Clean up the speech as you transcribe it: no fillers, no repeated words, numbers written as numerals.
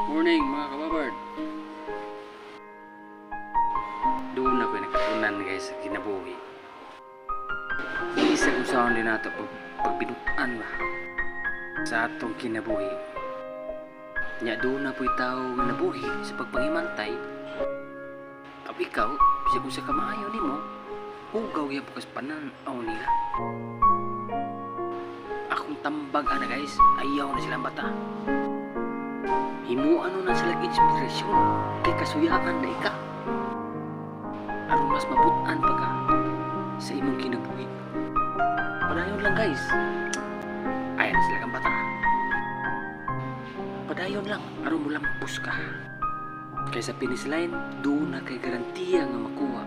Morning, mga kababard. Doon ako nakatunan, guys, sa kinabuhi. Isa kung saan din nato pagbinutan ba sa atong kinabuhi. Nya doon na po'y tao nga nabuhi sa pagpangimantay. Kap ikaw, bisag kung sa kamaayo nimo, hugaw gyapon kas panan-aw nila. Akong tambag ana, guys, ayaw na silang bata. Himuan na sila inspirasyon kay kasuyaan na ika. Aron mas mabutan pa ka sa imong kinabuhi. Padayon lang, guys. Ayaw na sila kang bata. Padayon lang aron mulampos ka. Kay sa finish line, doon na kay garantiya nga makuha.